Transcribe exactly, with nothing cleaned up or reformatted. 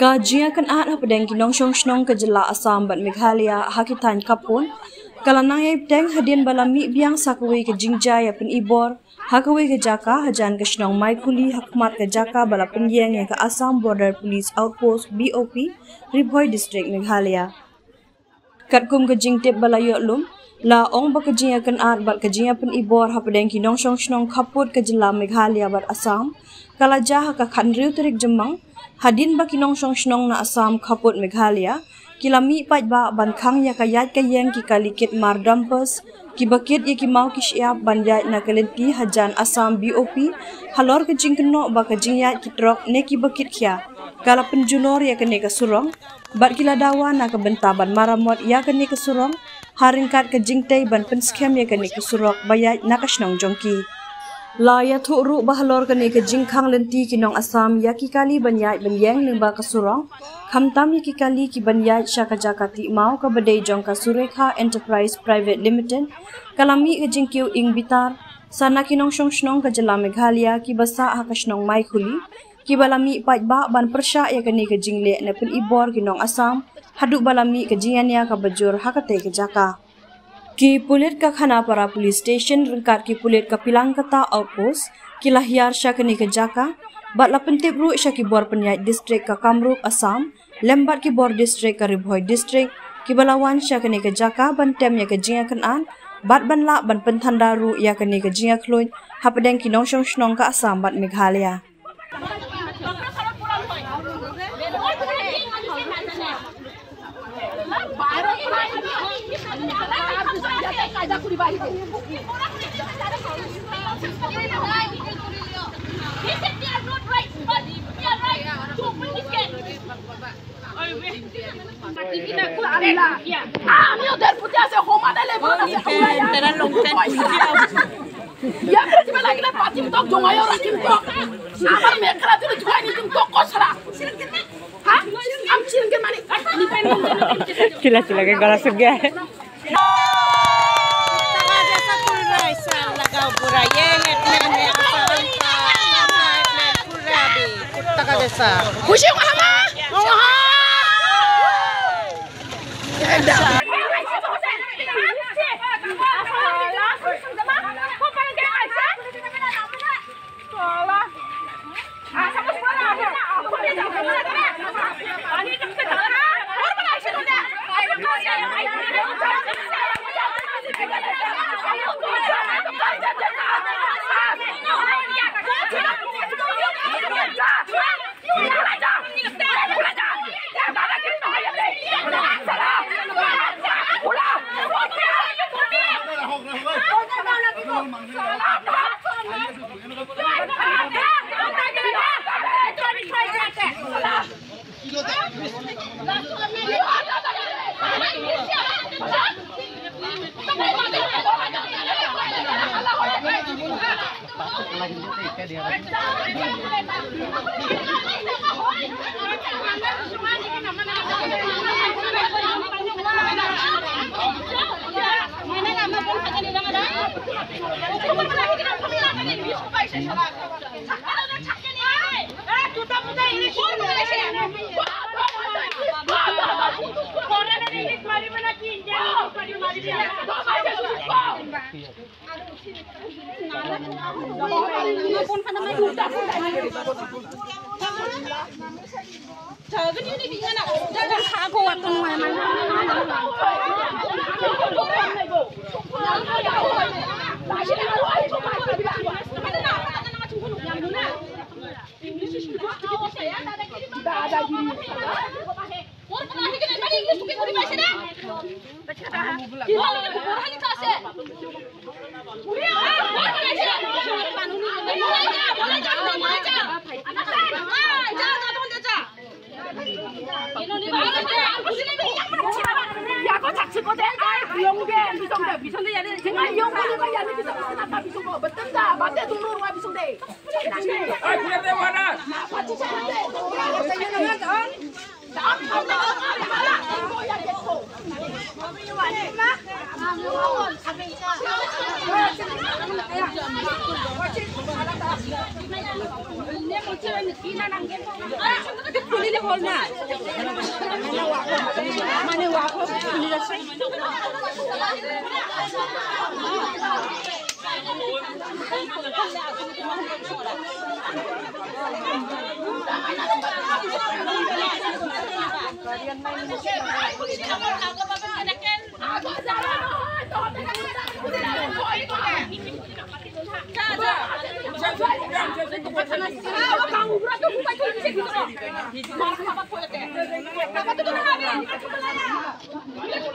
Ka jingïakynad hapdeng ki nongshong shnong ka jylla Assam bad Meghalaya ha ki thaiñ khappud ka la nang ïai bteng hadien ba la mih biang sa kawei ka jingjia ïa pynibor ha kawei ka jaka hajan ka shnong Maikhuli ha khmat ka jaka ba la pynïeng ïa ka Assam Border Police Outpost, B O P, Ri Bhoi District, Meghalaya. Katkum ka jingtip ba la ïoh lum, la ong ba ka jingïakynad bad ka jingïapynibor hapdeng ki nongshong shnong khappud ka jylla Meghalaya bad Assam ka la jia ha ka khathynriew tarik Jymmang, hadien ba ki nongshong shnong na Assam khappud Meghalaya ki la mih paidbah ban khang ïa ka ïaid ka ïeng ki kali kit mar dumpers, kiba kit ïa ki maw ki shyiap ban ïaid na ka lynti hajan Assam B O P, halor ka jingkynnoh ba ka jingïaid ki trok ne kiba kit khia ka la pynjulor ïa kane ka surok, bad ki la dawa na ka bynta ban maramot ïa kane ka surok, ha ryngkat ka jingtei ban pynskhem ïa kane ka surok ba ïaid na ka shnong jong ki. La ïathuh ruh ba halor kane ka jingkhang lynti ki nong Assam ïa ki kali ban ïaid ban ïeng lyngba ka surok, khamtam ïa ki kali ki ban ïaid sha ka jaka tih maw kaba dei jong ka Surekha Enterprise Private Limited, ka la mih ka jingkiew ing bitar sa na ki nongshong shnong ka jylla Meghalaya kiba sah ha ka shnong Maikhuli, kiba la mih paidbah ban pyrshah ïa kane ka jingleh ne pynibor ki nong Assam haduh ba la mih ka jingïania kaba jur ha katei ka jaka. Ki pulit ka Khanapara Police Station ryngkat ki pulit ka Pilangkata Outpost ki la hiar sha kane ka jaka bad la pyntip ruh sha ki bor pynïaid district ka Kamrup, Assam, lem bad ki bor district ka Ri Bhoi District, kiba la wan sha kane ka jaka ban tem ïa ka jingïakynad bad ban lah ban pynthanda ruh ïa kane ka jingïakhluit hapdeng ki nongshong shnong ka Assam bad Meghalaya. Sila, sila, ke gala suge. Khushi ho hama?